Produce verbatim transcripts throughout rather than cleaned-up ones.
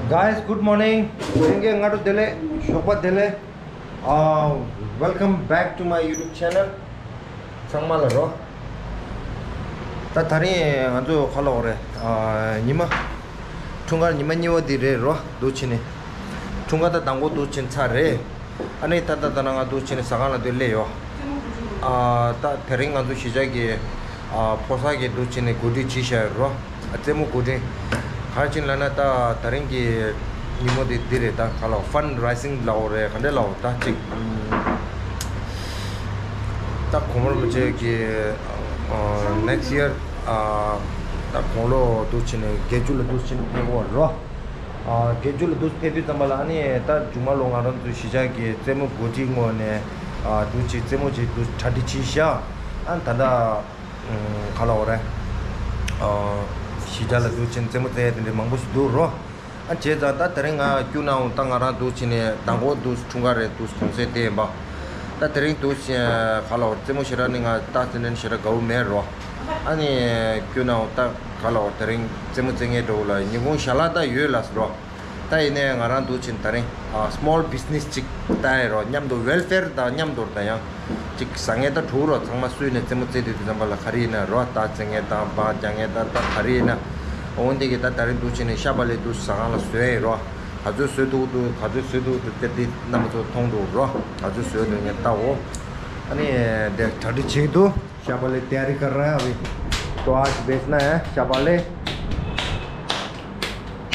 Guys, good morning. ལྷན་རྒྱས་སྔ་དྲོ་བདེ་ལེགས། ཞོགས་པ་བདེ་ལེགས། Uh, welcome back to my YouTube channel. ཚང་མ་ལ་རོ། ད་དེ་རིང་ང་ཚོ་ག་ལབ་དགོས་རེད། ཨ། ཉི་མ། འཁྲུངས་སྐར་ཉི་མ་གཉིས་པ་འདི་རེད་རོ། འདུག་བྱས་ནས། འཁྲུངས་སྐར་ད་དང་པོ་འདུག་བྱས་ནས་ཚར་རེད། ཨ་ནི་ད་ད་ད་ནང་ང་འདུག་བྱས་ནས་ཟ་ཁང་ལ་འདུག་སླེབས་ཡོད། ཨ། ད་དེ་རིང་ང་ཚོ་གཞིས་ཆགས་ཀྱི། ཨ། ཕོ་གསར་གྱི་འདུག་བྱས་ནས་གོ་སྒྲིག་བྱས་བཞག་ཡོད་རོ། རྩེད་མོ་གོ་སྒྲིག་ག་རེ་བྱས་ལབ་ན། ད་དེ་རིང་གི་ཉིན་མོ་དེ་འདི་རེད། ད་ག་ལབ། ཕན་རེ་སིང་ལབ་དགོས་རེད། ག་འདྲ་ལབ་དགོས། ད་ཅིག་ད་གོང་མ་རིན་པོ་ཆེ་གི། ཨ། ནེག་སི་ཡར། ཨ། ད་དགུང་ལོ་འདུག་བྱས་ནས་བརྒྱད་ཅུ་ལ་འདུག་བྱས་ནས་ཕེབས་ཡོད་རོ། ཨ། བརྒྱད་ཅུ་ལ་འདུག་ཕེབས་དུས་ཙམ་པ་ལ། ཨ་ནི་ད་མཇུག་མ་ལོ་ང་རང་ཚོའི་གཞིས་ཆགས་ཀྱི་རྩེད་མོ་གོ་སྒྲིག་ངོས་ནས། ཨ། འདུག་བྱས་རྩེད་མོ་ཅིག་འདུག་གྲ་སྒྲིག་བྱས་བཞག་ཨ། ད་ལྟ། ཨ། ག་ལབ་དགོས་རེད། ཨ། གཞིས་ཆགས་ལ་འདུག་བྱས་ནས་རྩེད་མོ་རྩེ་ཡ་དེ་འདྲའི་མང་པོ་ཞིག་འདུག་རོ། ཨ། བྱས་ཙང་ད་དེ་རིང་ང་རྒྱུགས་ནའང་ད་ང་རང་འདུག་བྱས་ནས་དང་པོ་འདུག་འཁྲུངས་སྐར་རེད། འདུག་གུང་སེང་དེ་ཡིན་པ། ད་དེ་རིང་འདུག་བྱས་ག་ལབ་དགོས། རྩེད་མོ་ཞེ་དྲག་ནི་ང་ད་རྩེད་འགྲན་ཞེ་དྲག་དགའ་བོ་མེད་རོ། ཨ་ནི་རྒྱུགས་ནའང་ད་ག་ལབ་དགོས། དེ་རིང་རྩེད་མོ་རྩེ་མཁན་འདྲ་བོ་ལ་ཉིན་གུང་ཞལ་ལག་ད་ཡོད་ལབ་སོང་རོ། ད་ཡིན་ནའི་ང་རང་འདུག་བྱས་ནས་དེ་རིང་ཨ་སི་མོལ་བི་ཛི་ནེ་སི་ཅིག་བལྟ་ཡ་རོ། མཉམ་དུ་ཝེལ་ཕེར་དང་མཉམ་དུ། ད་ཡང་ཅིག་ཟ་མཁན་ད་འགྲོ་རོ། ཚང་མ་སུས་ནས་རྩེད་མོ་རྩེ་དུས་དུས་ཙམ་པ་ལ་ག་རེ་ཡིན་ན་རོ། རྟ་རྩེ་མཁན་དང་འབག་རྒྱག་མཁན་དང་ད་ག་རེ་ཡིན་ན། འོ་འདི་གི་ད་དེ་རིང་འདུག་བྱས་ནས་ཤ་བག་ལེབ་འདུག་ཟ་ཁང་ལ་བཟོས་ཡིན་རོ། ག་ཚོད་བཟོས་འདུག་འདུག་ག་ཚོད་བཟོས་འདུག་འདུག་དེ་འདི་རྣམ་པ་ཚོ་མཐོང་འདུག་རོ། ག་ཚོད་བཟོས་འདུག་ངས་བལྟའོ། ཨ་ནི་དེ་གྲ་སྒྲིག་བྱེད་ཀྱི་འདུག་ཤ་བག་ལེབ་ཏ་ཡ་རི་ཀར་ར་ཡ་བི། ཏོ་ཨ་ཅི་བེས་ན་ཡ་ཤ་བག་ལེབ་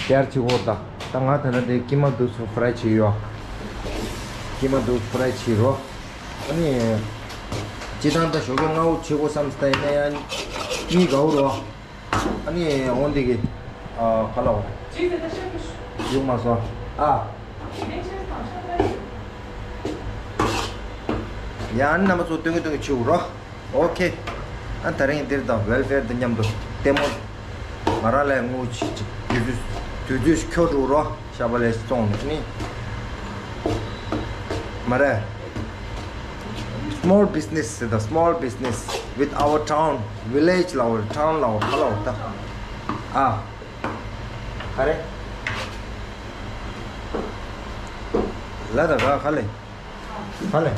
ཏ་ཡ་རི་བྱེད་དགོས། ད་ད་ང་ད་ལྟ་དེ་ཀི་མ་འདུག་ཚོ་ཕ་རའི་བྱེད་ཡོད། ཀི་མ་འདུག་ཕ་རའི་བྱེད་རོ། ཨ་ནི་སྤྱིར་བཏང་ད་ཞོགས་ཀས་སྔ་པོ་བྱེད་དགོས་བསམ་སྟེ་ཡིན་ན་ཡང་གཉིད་དགའ་བོ་རོ། ཨ་ནི་འོ་འདི་གི། ཨ། ག་ལབ་དགོས། ཡོང་མ་སོང་། ཨ། ཡ། ཨ་ནི་རྣམ་པ་ཚོ་སྟོན་གི་སྟོན་གི་བྱེད་དགོས་རོ། ཨོ་ཁེ། ཨ། དེ་རིང་འདིར་དང་ཝེལ་ཕེར་དང་མཉམ་དུ་ལྟད་མོ། ང་རང་ལ་དངུལ་ཅིག་ཅིག་དུས་ཚོད་དུས་ཚོད་ཤོར་འགྲོ་རོ། ཤ་བག་ལེབ་བཙོང་ནས་ནི། མ་རེད། Small business ཟེར་ད། Small business with our town, village ལབ་དགོས། town ལབ་དགོས། ག་ལབ་དགོས་ད། ཨ། ག་རེ། ལ་ད་ག་ག་ལེ། ག་ལེ།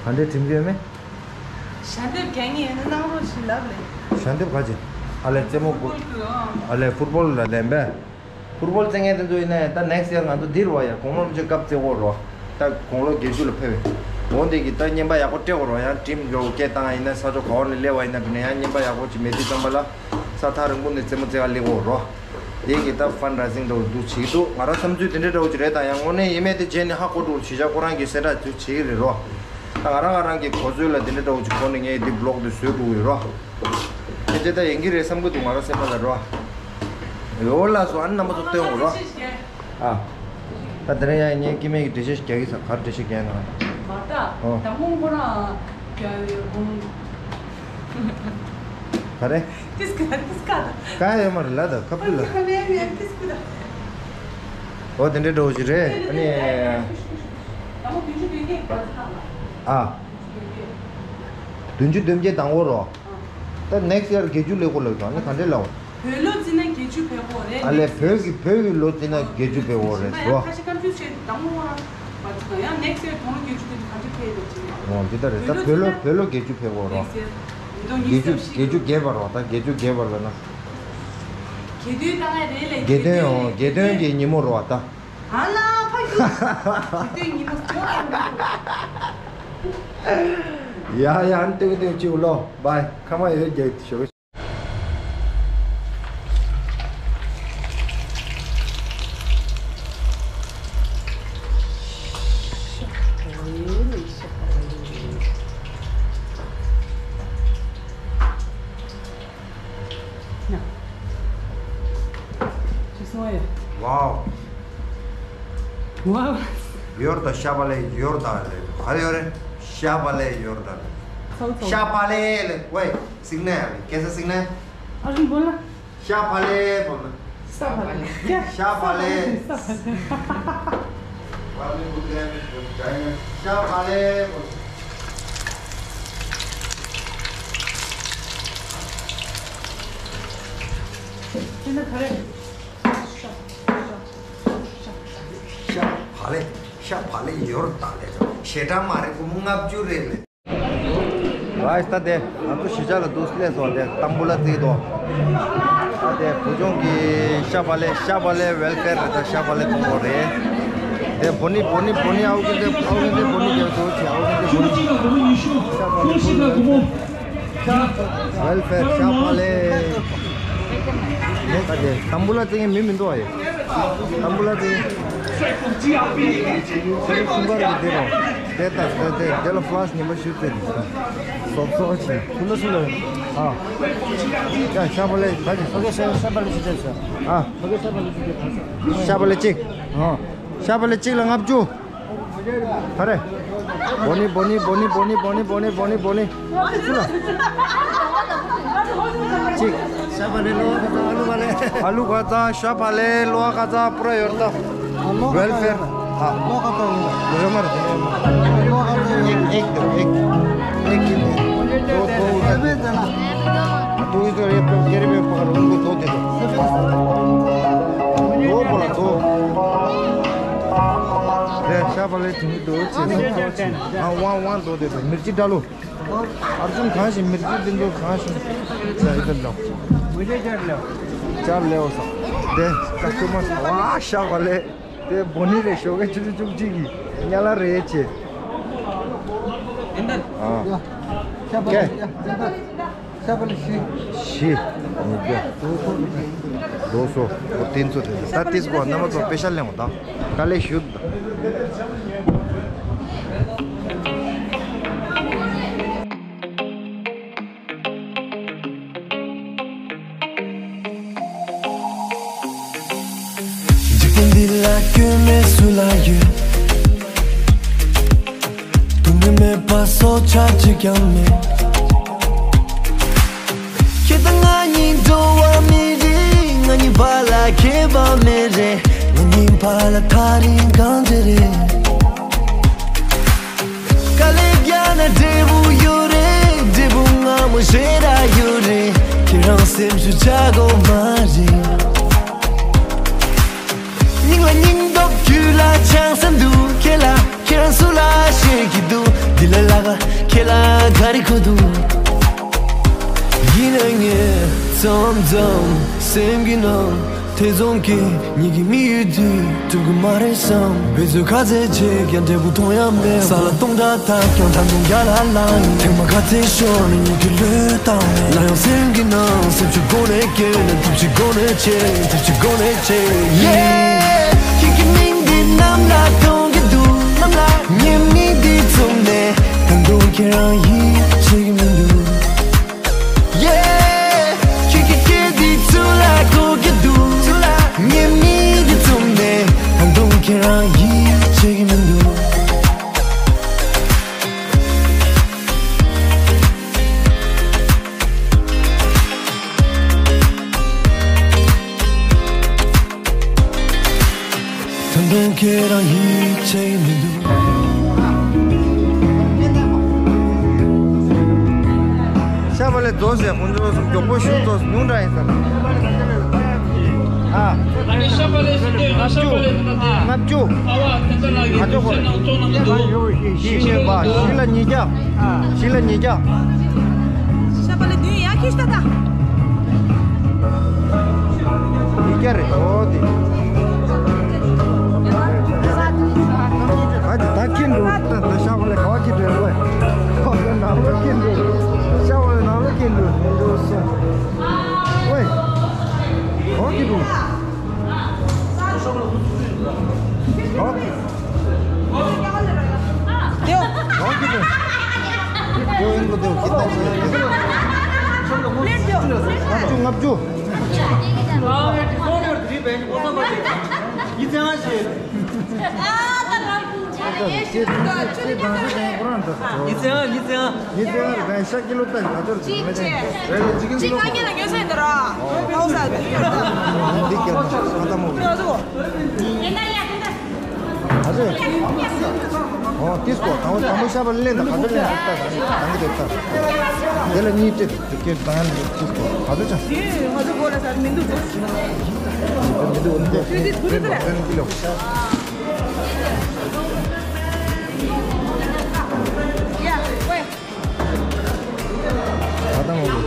ག་འདྲས་དྲན་གྱི་ཡོད་མེད། ཞལ་འདེབས་རྒྱག་མཁན་ཡོད་ན་གནང་རོགས་ཞེས་ལབ་རེད། ཞལ་འདེབས་ག་ཅི། ཨ་ལས་རྩེད་མོ་ཕུཊ་བོལ་གི། ཨ་ལས་ཕུཊ་བོལ་ལ་ལེན་པས། ཕུཊ་བོལ་རྩེད་མཁན་དེ་ཚོ་ཡིན་ན་ད་ནེག་སི་ཡར་ང་ཚོ་འདིར་བ་ཡ་དགུང་ལོ་མི་ཆོག་སྐབས་རྩེ་དགོས་རོ། ད་དགུང་ལོ་བརྒྱད་ཅུ་ལ་ཕེབས། འོ་འདི་གི་ད་རྔན་པ་ཡག་པོ་སྤྲད་དགོས་རོ། ཡང་ཊིམ་ལོ་སྐད་བཏང་ཡིན་ན་ས་ཕྱོགས་ག་བ་ནས་སླེབས་པ་ཡིན་ན་དེ་ནས་ཡང་རྔན་པ་ཡག་པོ་ཅིག་མེད་དུས་ཙམ་པ་ལ་ས་ཐག་རིང་པོ་ནས་རྩེད་མོ་རྩེ་ག་སླེབས་དགོས་རོ། དེ་གི་ད་ཕན་རེ་སིང་འདྲ་བོ་འདུག་བྱེད་ཀྱི་འདུག་ང་རང་བསམ་ཚུལ་དེ་འདྲ་འདྲ་བོ་ཅིག་རེད། ད་ཡང་དངོས་གནས་ཡིན་མེད་དེ་རྗེས་ནས་ཧ་གོ་འགྲོ་གཞིས་ཆགས་ཁོ་རང་གི་གསལ་བསྒྲགས་ཚུལ་བྱེད་ཀྱི་རེད་རོ། ད་ང་རང་ང་རང་གི་གོ་ཚོད་ལ་དེ་འདྲ་འདྲ་བོ་ཅིག་གོ་ནས་ངས་འདི་བི་ལོག་འདི་བཟོས་འགྲོ་གི་ཡོད་རོ། ཁྱེད་ཚོ་ད་ཡིན་གྱི་རེད་བསམ་གྱི་འདུག་ང་རང་སེམས་པ་ལ་རོ། ཡོ་ལ་སོ་ཨ་ནི་རྣམ་པ་ཚོ་སྟོན་དགོས་རོ། ཨ། ད་དེ་རིང་ཡང་ངས་སྐྱེ་དམན་གྱི་འགྲེལ་བཤད་ཞིག་རྒྱག་གི་ས། ག་རེ་འགྲེལ་བཤད་རྒྱག་ན། མ་ད། ཨོ། དང་པོ་ཁོ་རང་རྒྱག་ཡོད་གོང་། ག་རེ། ཏིས་ཀ་ཏིས་ཀ་ད། ག་ཡོད་མ་རེད་ལ་ད་ཁ་ཕུ་ལ། ཏིས་ཀ་ཏིས་ཀ་ད། ཨོ་དེ་འདྲའི་འགྲོ་གི་རེད། ཨ་ནི། དང་པོ་བདུན་ཅུ་དོན་བརྒྱད་བར་ཚང་ལ། ཨ། བདུན་ཅུ་དོན་བརྒྱད་དང་པོ་རོ། ད་ནེག་སི་ཡར་བརྒྱད་ཅུ་སླེབས་དགོས་ལབ་དང་ནི་ག་འདྲས་ལབ། བོད་ལོ་བརྩིས་ན་བརྒྱད་ཅུ་ཕེབས་དགོས་རེད། ཨ་ལས་བོད་ཀྱི་བོད་ཀྱི་ལོ་བརྩིས་ན་བརྒྱད་ཅུ་ཕེབས་དགོས་རེད་རོ། ཁ་ཤས་ཀོན་ཕིའུ་སི་བྱས་དང་པོ་ང་རང་བར་ཚང་ཡང་ནེག་སི་ཡར་དུང་ལོ་བརྒྱད་ཅུ་དེ་ག་འདྲས་ཕེབས་ཡོད་ཅེས། ཨོ་འདི་ལྟར་རེད། ད་བོད་ལོ་བོད་ལོ་བརྒྱད་ཅུ་ཕེབས་དགོས་རོ། ནེག་སི་ཡར་ཉིས་སྟོང་ཉི་ཤུ་རྩ་བཞི། བརྒྱད་ཅུ་བརྒྱད་པ་རོ། ད་བརྒྱད་ཅུ་བརྒྱད་པ་ལབ་ན། དགེ་འདུན་བཏང་ཡ་རེད་ལས། དགེ་འདུན། ཨོ་དགེ་འདུན་གྱི་ཉིན་མོ་རོ་ད། ཨ་ལ་ཕ་གི། དེ་ཉིན་མོ་སྐྱོ་བ་འདུག་ཡ་ཡ་ཨ་ནི་ཏིག་ཏིག་ཅིག་ལོ་བའི་ཁ་མ་ཡོད་རྒྱག་ཤོག་ན། ཅི་སོང་ཡ། ཝའོ། ཝའོ། ཡོར་ད་ཤ་བག་ལེབ་ཡོར་ད་ལེ། ག་རེ་ཡོད་རེད། ཤ་བག་ལེབ་ཡོར་ད་ལེ། ཚའོ་ཚའོ། ཤ་བག་ལེབ་ལེ། ཝེ། སིག་ནེ་ཨ་རི་ཀེ་སར་སིག་ནེ། ཨ་རི་བོ་ལ། ཤ་བག་ལེབ་བོ་ལ། ཤ་བག་ལེབ། ཤ་བག་ལེབ། ཤ་བག་ལེབ། ཤ་བག་ལེབ་བོ་ལ། ཤ་བག་ལེབ། ཤ་བག་ལེབ་ཡོར་ད་ལེ་ཤོ་ཞེ་དྲག་མ་རེད། སྒོར་མོ་ལྔ་བཅུ་རེད་ལེ། རའི་སི་ད་དེ་ང་ཚོ་གཞིས་ཆགས་ལ་འདུག་སླེབས་སོང་། དེ་ཏམ་བུ་ལ་བརྩིས་འདུག་ད་དེ་བུ་ཆུང་གི་ཤ་བག་ལེབ། ཤ་བག་ལེབ་ཝེལ་ཕེར་རེད། ད་ཤ་བག་ལེབ་གཏོང་དགོས་རེད། དེ་བོ་ནི་བོ་ནི་བོ་ནི་ཨའུ་གི་དེ་ཨའུ་གི་དེ་བོ་ནི་རྒྱབ་ཏུ་ཆེ། ཨའུ་གི་དེ་བོ་ནི་ཤ་བག་ལེབ། ཝེལ་ཕེར་ཤ་བག་ལེབ། ནས་ད་དེ་ཏམ་བུ་ལ་བརྩི་མཁན་མི་མི་འདུག་ཨ། ཡོད་ཏམ་བུ་ལ་བརྩི་མཁན། དེ་ལ་ཤུ་གར་གྱི་དེ་རོ། དེ་ད་དེ་དེ་དེ་ལ་ཕ་ལ་སི་ཉི་མ་ཞུ་ཚེ་དེ་སོབ་སོབ་ཆེ། ཕུ་ལ་སུ་ལ་ཡོད། ཨ། ཡ་ཤ་བག་ལེབ་ད་ཅི་སོ། ཨོ་ཁེ། ཤ་ཤ་བག་ལེབ་ཅིག་སྟེར་ཤག་ཨ། ཨོ་ཁེ། ཤ་བག་ལེབ་ཅིག་སྟེར་ཤག་ཤ་བག་ལེབ་གཅིག་ཨ། ཤ་བག་ལེབ་གཅིག་ལ་ལྔ་བཅུ། ད་རེ། བོ་ནི་བོ་ནི་བོ་ནི། གཅིག་ཤ་བག་ལེབ་ལོ་ག་ཚ་ཨ་ལུ་བག་ལེབ། ཨ་ལུ་ག་ཚ། ཤ་བག་ལེབ། ལོ་ག་ཚ། པུ་ར་ཡོར་ད། ཝེལ་ཕེར། ཨ། ལོ་ག་ཚ་ཡོད། ལོ་ཡོད་མ་རེད། ལོ་ག་ཚ་ཡོད། ཨེག་ཨེག་དེ་ཨེག་ཨེག་གི་དེ། ལོ་ལོ་ཨེག་དེ། ཏུ་ཡི་ཏུ་རེ་པེ་ཀེ་རེ་པེ་པ་རུང་གི་ཏོ་དེ་ཏོ། ཏོ་པོ་ལ་ཏོ། རེ་ཤ་བག་ལེབ་དེ་ནི་ཏོ་ཆེ་ཏོ་ཆེ། ཨ་ཝང་ཝང་ཏོ་དེ་ཏོ། མིར་ཅི་ཏྲ་ལོ། ཨར་ཇུན་གང་ཞིག་མིར་ཅི་དེ་ཏོ་གང་ཞིག་ཡ་ཡི་ཏ་ལོ། ཅར་ལེའོ་ས། དེ་ཀ་སི་ཊ་མར་ས། ཝ་ཤ་བག་ལེབ། དེ་བོ་ནི་རེད། ཞོགས་ཀས་ཆུ་ཚོད་བཅུ་གཅིག་གི་ཉ་ལ་རེད་ཆེ། ཨ། ཤ་བག་ལེབ། ཤ་བག་ལེབ་བཞི། བཞི། ཉིས་བརྒྱ། རྡོ་སོ། འོ་དེ་ཚོ་དེ་ད་ཏིས་གོ་རྣམ་པ་ཚོ་པེ་ཤ་ལེན་འོ་ད། དཀའ་ལས་ཞུ་ད། འཇིག་རྟེན་འདི་ལ་སྐྱོན་མེད་སུ་ལ་ཡོད། སྡུག་བསྔལ་མེད་པ་སྲོག་ཆགས་གཅིག་ཀྱང་མེད། ཁྱེད་དང་ང་གཉིས་འགྲོ་བ་མི་རིགས། ང་གཉིས་བར་ལ་ཁྱད་པར་མེད་རེད། ང་གཉིས་བར་ལ་ཐག་རིང་གང་འདྲ་རེད། དཀའ་ལས་རྒྱག་ན་འབྲས་བུ་ཡོད་རེད། འབྲས་བུ་མངར་མོ་ཞེ་དྲག་ཡོད་རེད། ཁྱེད་རང་སེམས་ཤུགས་ཆག་དགོས་མ་རེད། སྙིང་ལ་སྙིང་སྟོབས། རྒྱུད་ལ་བྱང་ས་འདུག་ཁྱེད་ལ་ཁྱེད་རང་སུ་ལ་ཤེས་ཀྱི་འདུག་འདི་ལ་ལ་ག་ཁྱེད་ལ་ག་རེ་གོ་འདུག་ཡིན་ན་ངས་མཚམས་མཚམས་སེམས་ཀྱི་ནང་། ཐེ་ཚོམ་གྱིས་ཉིད་ཀྱི་དམིགས་ཡུལ་འདི་འགྲུབ་ཀྱི་མ་རེད་བསམ། འབད་རྩོལ་ག་ཚད་བྱས་ཀྱང་འབྲས་བུ་མཐོང་ཡ་མེད། ས་ལ་སྟོང་ཕྲག་བཏབ་ཀྱང་ད་དུང་ཡར་ལ་ལངས་ཡིན། ཐེངས་མ་ག་ཚད་ཤོར་ནས་ཡིད་ཀྱི་བློས་བཏང་མེད། ལ་ཡང་སེམས་ཀྱི་ནང་སེམས་ཤུགས་སྒོ་ནས་སྐྱེས་ན་ཐུགས་རྗེ་སྒོ་ནས་ཆེ། ཐུགས་རྗེ་སྒོ་ནས་ཆེ། ཡེ། ཁྱེད་ཀྱི་མིང་འདི་གནམ་ལ་གཏོང་གི་འདུག་གནམ་ལ། ངའི་མིག་འདི་བཙུམས་ནས་ད་དུང་ཁྱེད་རང་ཡིད་ཆེས་ཀྱི་མི་འདུག Yeah ཁྱེད་ཀྱི་སྐད་འདི་ཚུར་ལ་གོ་གི་འདུག་ཚུར་ལ། ངའི་མིག་འདི་བཙུམས་ནས་ད་དུང་ཁྱེད་རང་ཡིད་ཆེས་ཀྱི་མི་འདུག་ད་དུང་ཁྱེད་རང་ཡིད་ཆེས་མི་འདུག་ཤ་བག་ལེབ་རྫོགས་ཟེར་ཁོང་ཚོ་མགྱོགས་པོ་ཞུ་ཚོ་ཉུང་དྲགས་ཡིན་ཟེར། ཨ། ཨ་ནི་ཤ་བག་ལེབ་ཟེར་དུས་ང་ཤ་བག་ལེབ་ཟེར་ན་དེ། ལྔ་བཅུ། ཨ་བ་དེ་ཚོ་ལ་ཡོད། ང་ཚོ་ཁོ་ལ་ཡོད་ཤི་ཤི་ཡོད་པ་ཤི་ལ་ཉིས་བརྒྱ། ཤི་ལ་ཉིས་བརྒྱ། ཤ་བག་ལེབ་བདུན་ཡར་ཁྱེར་ཤོག་ད། ཉིས་བརྒྱ་རེད། འོ་དེ། ཨ་དེ་ད་ཁྱེར་འགྲོ། ད་ད་ཤ་བག་ལེབ་ག་བ་ཁྱེར་འགྲོ་ལོས། ཁོ་ཚོ་ནང་ལོགས་ཁྱེར་འགྲོ། ཤ་བག་ལེབ་ནང་ལོགས་ཁྱེར་འགྲོ་འགྲོ་སོང་། ཝེ། ག་བ་ཁྱེར་འགྲོ། ག་བ་ཁྱེར། ལྔ་བཅུ། ལྔ་བཅུ། ག་ཚོད། ཨོ་ཏིས་གོ་དང་པོ་དང་པོ་ཤ་བ་ལེན་དང་ག་ཚོད་ལེན་དང་ལྟ་དང་གི་དེ་ལྟ། དེ་ལ་གཉིས་སྤྲད་དེ་སྐྱེས་དང་ཡང་ཏིས་གོ་ག་ཚོད་ཅང་། དེ་ང་ཚོ་གོ་ལ་ས་མི་འདུག་མི་འདུག་འདི་དེ་དེ་དེ་དེ་ལོ། ད་ལྟ་མ་གོ་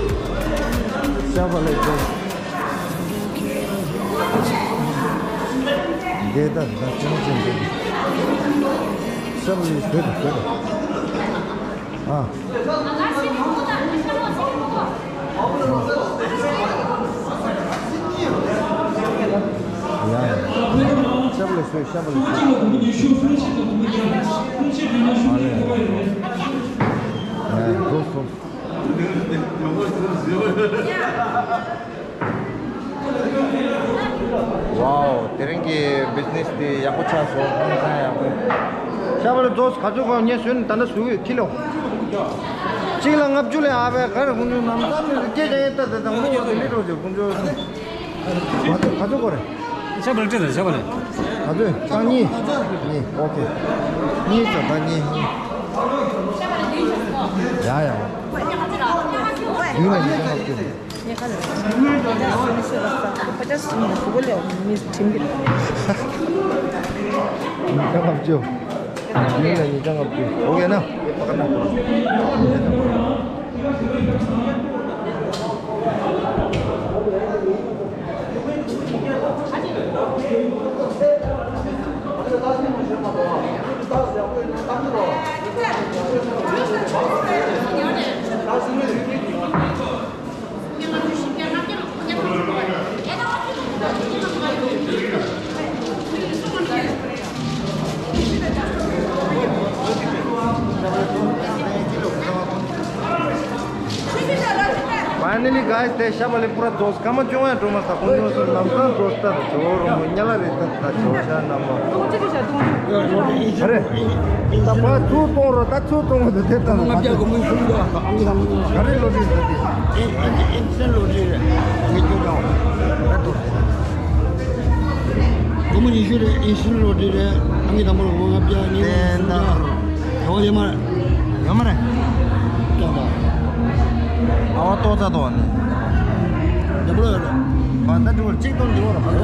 ཤ་བ་ལེན་དང་། འདི་ལྟར་ད་ཅུང་ཅན་དེ། ཤ་བ་ལེན་བོད་དུ་བོད་དུ། ཨ། ཡ་ཡ། ཤ་བ་ལེན་བོད་ཤ་བ་ལེན་བོད། ཨ་ལེ། ཡ་ཡ་འགྲོ་སོང་། ཝའོ། དེ་རིང་གི་བི་ཛི་ནེ་སི་དེ་ཡག་པོ་ཆགས་སོང་། ཧང་སང་ཡག་པོ། ཤ་བ་ལེན་རྫོགས་ག་ཚོད་གང་ཉེ་ཟོན་ད་ལྟ་ཟུག་ཡོད་ཁྱི་ལོ། གཅིག་ལ་ལྔ་བཅུ་ལས་ཨ་བས་ག་རེ་ཁུང་ཆུང་ནམ་ཟླ་ནས་སྐད་ཆ་ཡེ་ལྟ་དེ་དང་མོ་ཡོད་ལི་རོ་ཅེ་ཁུང་ཆུང་ག་ཚོད་ག་ཚོད་གོ་རེད། ཤ་བ་ལེན་སྤྲད་དང་ཤ་བ་ལེན། ག་ཚོད་ད་གཉིས། གཉིས་ཨོ་ཁེ། གཉིས་ཙམ་ད་གཉིས། ཡ་ཡ། ཡུན་ལ་ཡིན་ཙང་ལབ་ཀྱི། ཉིས་སྟོང་ལྔ་བཅུ། ཉིས་སྟོང་ལྔ་བཅུ། ཨོ་ཁེ་ན། Finally guys, དེ་ཤ་བ་ལེན་པུ་ར་རྫོགས། སྐར་མ་བཅོ་ལྔ་ཡང་འགྲོ་མ་ཐག་ཁོང་ཚོ་ལམ་སང་རྫོགས་ལྟར་ཇོ་རོང་མོ་ཉ་ལ་རེད་ད་ད་ཇོ་ཤ་ན་མོ། ཨ་རེ། ད་ཕར་ཚུར་གཏོང་རོགས། ད་ཚུར་གཏོང་བ་དེ་དེ་ལྟ་ལ་ང་བརྒྱ་གོ་མིན་གསུམ་བརྒྱ་ཨང་གི་དང་མོ། ག་རེ་ལོ་རེད་ད་དེ། ཨེ་ཨེ་ཨེ་སེན་ལོ་རེད་རེད། ངས་ཁྱོད་ཀྱང་ད་དུ་རེད། སྒོར་མོ་ཉི་ཤུ་རེད། ཨིན་སུ་ལིན་ལོ་དེ་རེད། ཨང་ཀི་དང་པོ་ལ་ལྔ་བརྒྱ། གཉིས་པ་ལ་སུམ་བརྒྱ། ད་བ་ཡོད་མ་རེད། ཡོད་མ་རེད། ལྟོགས་ད། ཨ་བ་ལྟོགས་ཚར་འདུག་ཨ་ནི། འདི་པོ་ལ་ཡོད་རེད། བ་ད་འགྲོ་གཅིག་སྟོང་འགྲོ་ར་བ་ད།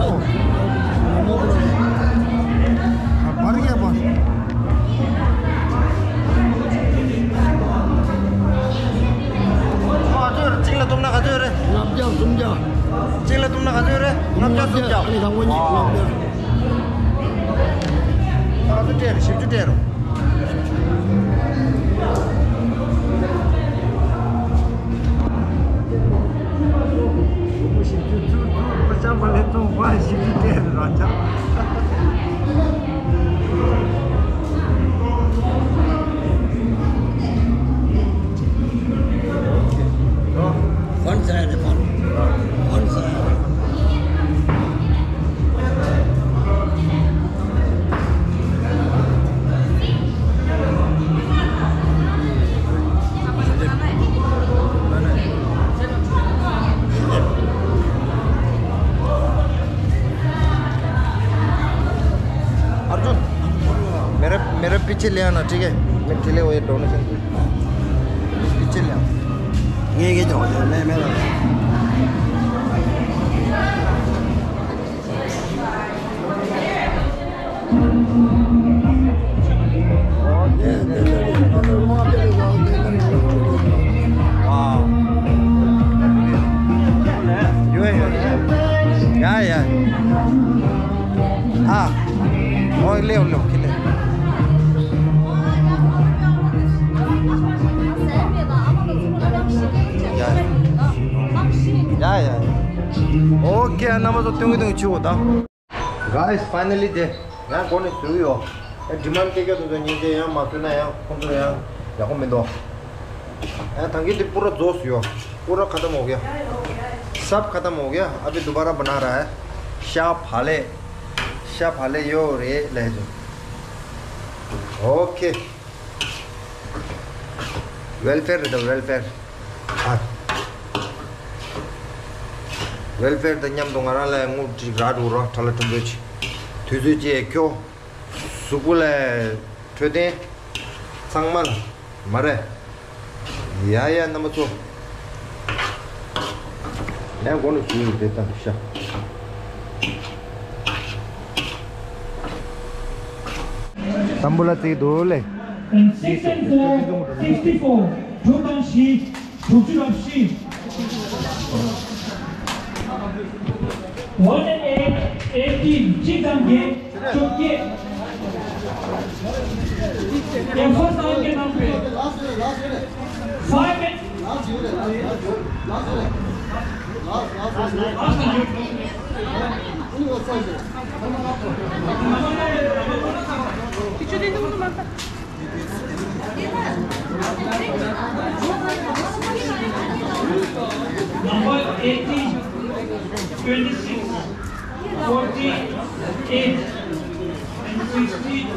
ཨ་བར་གྱི་བ། ཨ་ཚོད་རེད། གཅིག་ལ་བཏུམ་ན་ག་ཚོད་རེད། ལྔ་བརྒྱ་སུམ་བརྒྱ། གཅིག་ལ་བཏུམ་ན་ག་ཚོད་རེད། ལྔ་བརྒྱ་སུམ་བརྒྱ། ཨ་ནི་དང་པོ་ཉིད་ལྔ་བརྒྱ། ད་ག་ཚོད་སྤྲད་རེད། བཞི་བཅུ་སྤྲད་རོགས། One side, one. One side. Arjun, मेरा, मेरा पीछे ले आना, ठीक है? मैं ठेले वो ये डोनेशन पीछे ले आओ। ये, ये दो, मैं, मैं ला रहा हूँ। Wow. Yeah, yeah. Ah. Oh, leo, leo, kile. Yeah, yeah. Okay, རྣམ་པ་ཚོ་སྟོན་གི་སྟོན་གི་བྱེད་འོ་ད། Guys, finally དེ་ཡང་འགོ་ནས་བཟོས་ཡོད། ཨ་ཌི་མཱན་ཌ་སྐད་རྒྱག་དུས་ཚོད་ཉིན་དེ་ཡང་མ་བཟོས་ན་ཡང་ཁོང་ཚོ་ཡང་ཡག་པོ་མི་འདུག་ཨ་ད་གིན་དེ་पूरा རྫོགས་ཡོད། पूरा खत्म हो गया। सब खत्म हो गया। अभी दोबारा बना रहा है। ཤ་བག་ལེབ། ཤ་བག་ལེབ་ཡོད་རེད་ལས་བྱུང་། Okay. welfare རེད་ད། welfare། ཨ། welfare དང་མཉམ་དུ་ང་རང་ལ་དངུལ་ཅིག་རག་འགྲོ་རོགས། ཁྲ་ལ་ཁྲོམ་བོད་ཅིག་དུས་ཚོད་ཅིག་ཁྱོ། གཟུགས་པོ་ལ་འཕྲོད་བསྟེན་ཚང་མ་ལ་མ་རེད། ཡ་ཡ་རྣམ་པ་ཚོ། ཡང་སྒོ་ནས་ཞུ་ཡིན་དེ་ལྟར་ཤ། དམ་བུ་ལ་བརྩིས་འདུག་ལེ། And six and four, sixty-four. དྲུག་དང་བཞི། དྲུག་ཅུ་རེ་བཞི། One and eight, eighteen. གཅིག་དང་བརྒྱད། བཅོ་བརྒྱད། Yeah, first time get number. Five and Number eighteen, twenty-six, forty-eight, and sixty-eight.